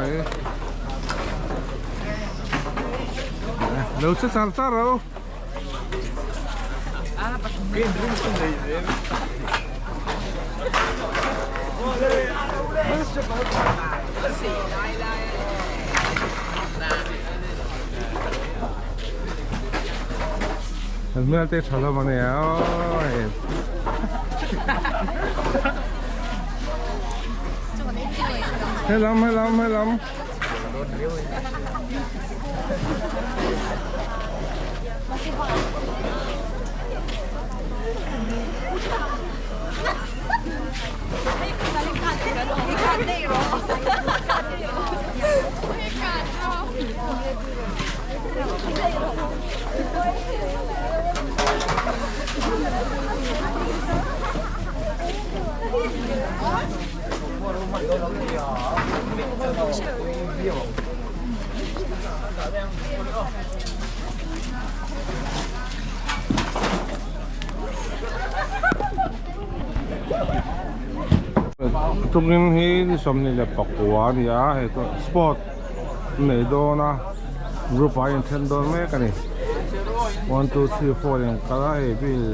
mai. Lo che char char ro. An hmel te tha hlawm a nia aw hei. Helam helam helam. Tukin hi ni 24 a ni a hei chu sport an nei dawn a group ah a inthen dawn mek a ni 1 2 3 4 in kal a hei bill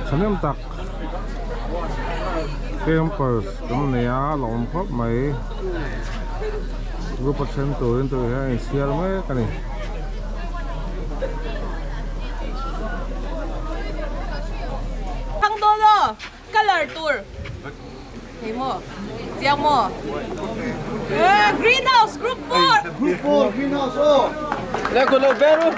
thahnem tak. Campers kan nei a la awm khawp mai group a then turin tui hian a inchhiar mek a ni. Thang dawn aw colour tur thei maw chiang maw greenhouse group 4 group 4 greenhouse aw group 3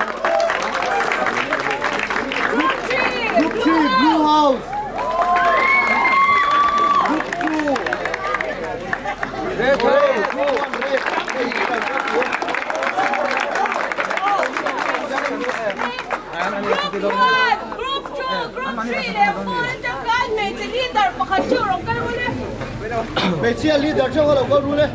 group 3 blue house group 2 red house Group 1, Group 2, Group 3 leh 4 atang khan hmeichhe leader pakhat theuh rawn kal rul e. Hmeichhia leader theuh a lo kal rul e.